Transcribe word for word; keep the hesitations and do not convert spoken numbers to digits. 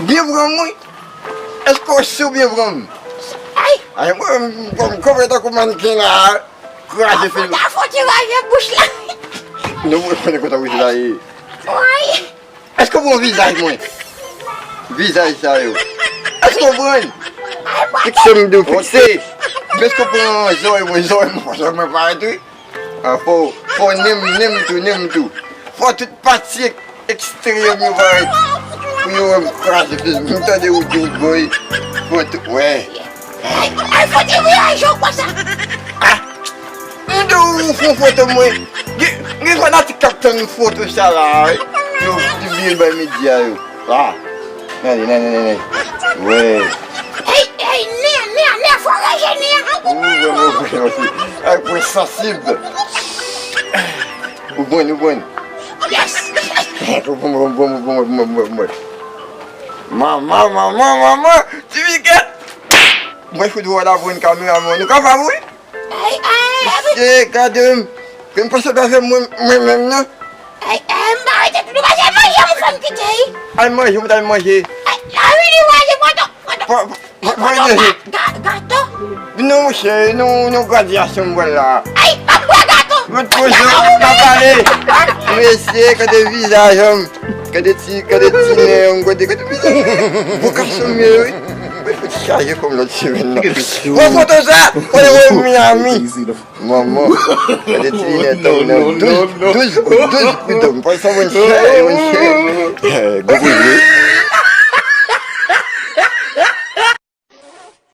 Byen pran m, wi. Èske w si w byen pran m? Ay! Ay, mwen, m, m, m kanpe tankou mannken la, kraze fil. Afon, afon ti raje bouch la. Nou mwen konnen kote bouch la ye. Ay! Èske w pran vizaj mwen? Vizaj sa yo. Èske w pran? Fikse m di w fikse. Èske w pran zòrèy mwen? Zòrèy mwen, zòrèy mwen parèt, wi. Ah, fò, fò nen m, nen m tou, nen m tou. Fò tout pati ek-, eksteryè m yo parèt. Pou yo wè m kraze fis, m tande ou di w goy. Fò tout, wè. Ay, ay, fò te voyaje w konsa. Ah! M di w fè yon foto mwen. Gen, gen fanatik k ap tann foto sa la, wi. Yo pibliye l bay medya yo. Ah! Nane, nane, nane. Wè. Hey, hey, nen, nen, nen, fò raje nen an. Ou vrèman, ou vrèman, ou vrèman. Ay, pwen sansib. Ou bon, ou bon. Yes! Ou bon, ou bon, ou bon, ou bon, ou bon, ou bon. Manman, manman, manman, ti Miket! Mwen fout wè la pou yon kameraman. Nou kapab, wi? Ay, ay, ay. Mesye, gade m. Ke m panse w ta fè mwen, mwen menm, non? Ay, ay, m pa rete tou. Nou pa se manje, m fè m kite, wi. Al manje, mwen t al manje. Ay, la, wi, li manje, pran ton, pran ton. Pa, pa, pa, pa, pa, ga-, ga-, gato. Non, monchè, non, non, gradyasyon m pral la. Ay, m ap bwè gato. Mwen poze, m ap pale. Mesye, gade vizaj, m. Gade ti, gade ti nen, gade, gade ti nen. Bon gason m ye, wi. Mwen fout chaje kòm lòt semèn nan. Pran foto sa, mwen voye Miami. Manman, gade ti nen tanm nan. Douz, douz goud, douz goud. Mwen sa mwen chè, mwen chè. Gwo koze.